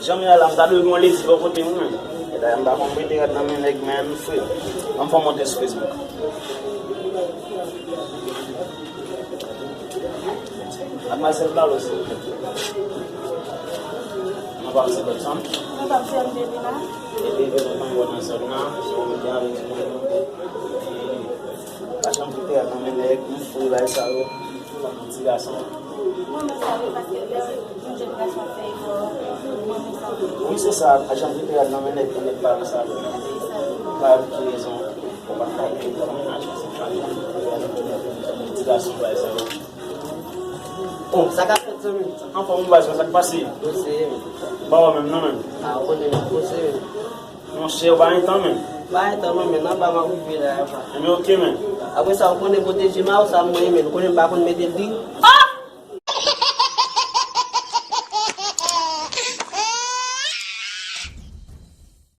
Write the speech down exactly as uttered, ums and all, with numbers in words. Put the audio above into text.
Jan m ye a la, m ta dwe gen yon lezi bò kote m, men. E dayè, m pa konn mete rad nan men nèg, men m fre. Ann fè w monte sou Facebook. Madmwazèl Carlos, silvouplè. Mwen pa se lòt fanm. Mwen pa se M V P la. E bebe nou konn wè nan zòn nan, se yon medya avèk ti moun. Pa janm kite al nan men nèg, m fou bagay sa yo. Ti gason. Mwen, mwen sa vle paske lè yon jèn gason ap fè efò, mwen, mwen sa vle. Wi, se sa, pa janm kite al nan men nèg, pou nèg pa vle sa vle. Pa vle pou rezon, ou pa ka vle pou mennaj, se pa ti gason bagay sa yo. Oh, sa k ap fèt, zanmi? Anfòm, ou baz, sa k pase? Poze, men. Ba wè menm, non, menm. Ah, ou konnen, men, poze, men. Monchè, ou pa gen tan menm. Pa gen tan non, men, nan ba m ap rive la, apa. Ebyen, oke, men. Apre sa, ou konnen pwoteje ma ou sa mwen, men. Ou konnen m pa konn mete l di.